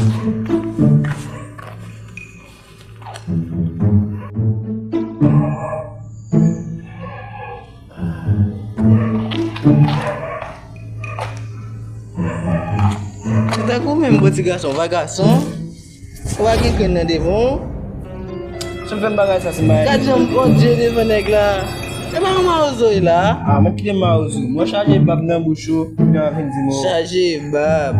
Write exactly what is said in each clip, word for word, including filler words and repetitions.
Se tankou menm bon ti gason, pa gason. Ou pa gen grenn nan devan w. Sa m fè m bagay sa, se m bagay. Gad jan m Bondye devan nèg la. E pa yon mawozo e la. Ah, mwen kite mawozo. Mwen chaje bab nan bouch ou, epi w vin di m. Chaje bab.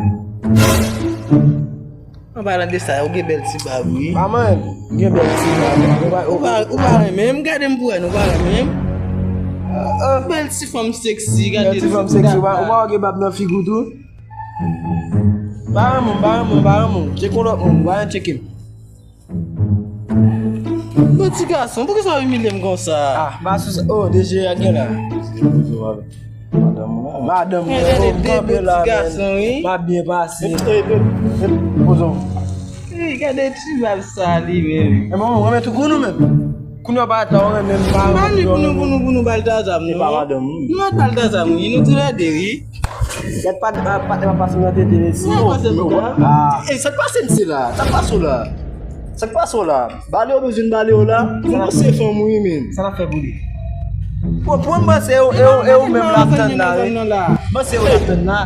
An palan de sa, ou gen bèl ti bab, wi. Pa manyen, ou gen bèl ti bab. Ou pa, ou pa, ou pa renmen m, gade m pou wè, nou pa renmen m. Bèl ti fanm seksi, gade ti fanm seksi, ou pa, ou pa gen bab nan figi w tou? Pa renmen m, pa renmen m, pa renmen m. Tcheke yon lòt moun, ou pa janm tcheke m. Bon ti gason, poukisa w imilye m konsa? Ah, pa sou sa. Oh, D J a gen la. Madanm mwen. Madanm mwen, oh, m kanpe la, men. M ap byen pase. Poze w. Ey, gade ti bab sa li menm. E manman, w renmen tou gounou menm. Kounye a w pa ta w renmen m pa. Mani pou nou, pou nou, pou nou ba l ta zam, non? E pa madanm ou. Nou mèt ba l ta zam, wi. Nou tou lè de, wi. Gad pa, pa, pa, pa pase nan tete mesye. Sa k pase, Bouka? Ah. Ey, sa k pase, mesye la? Sa k pase w la? Sa k pase w la? Bale w bezwen bale w la? Ou panse fanm ou ye, men. Sa n ap fè pou li? Bon, pou mwen, se ou, e ou, e ou menm l ap tann la, wi. Mwen, se ou l ap tann la.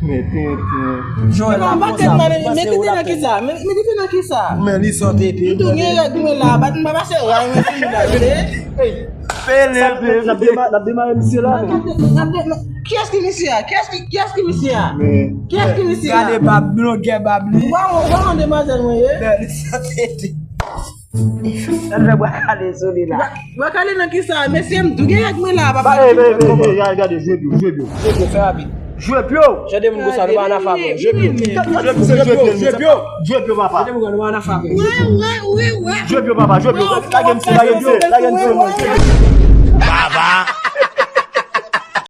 Men tenten. Jòl la, konsa, mwen, se ou l ap tann la. Men tenten nan kisa? Men tenten nan kisa? Men li sot epi. M tou gen règ mwen la, bat m pa pase ray mwen fini la, tande? Pele, pele. N ap dema-, n ap demare misye la, men. N ap de-, n ap de-, kiyès ki misye a? Kiyès ki, kiyès ki misye a? Men. Kiyès ki misye a? Gade bab, longè bab li. Ou pa, ou pa wè demwazèl mwen ye? Men li sot epi. Sa l fè bwa kale sou li la. Bwa, bwa kale nan kisa? Mesye, m tou gen règ mwen la, papa. Ba, ey, ey, ey, ey, gade, gade, jwe pyo, jwe pyo. Jwe pyo, fè rapid. Jwe pyo. Jan de moun konsa, nou pa nan favè. Jwe pyo. Jwe pyo, jwe pyo, jwe pyo, papa. Jan de moun konsa, nou pa nan favè. Jwe pyo. Jwe pyo, papa, jwe pyo. Lage misye, lage misye, lage misye, jwe pyo.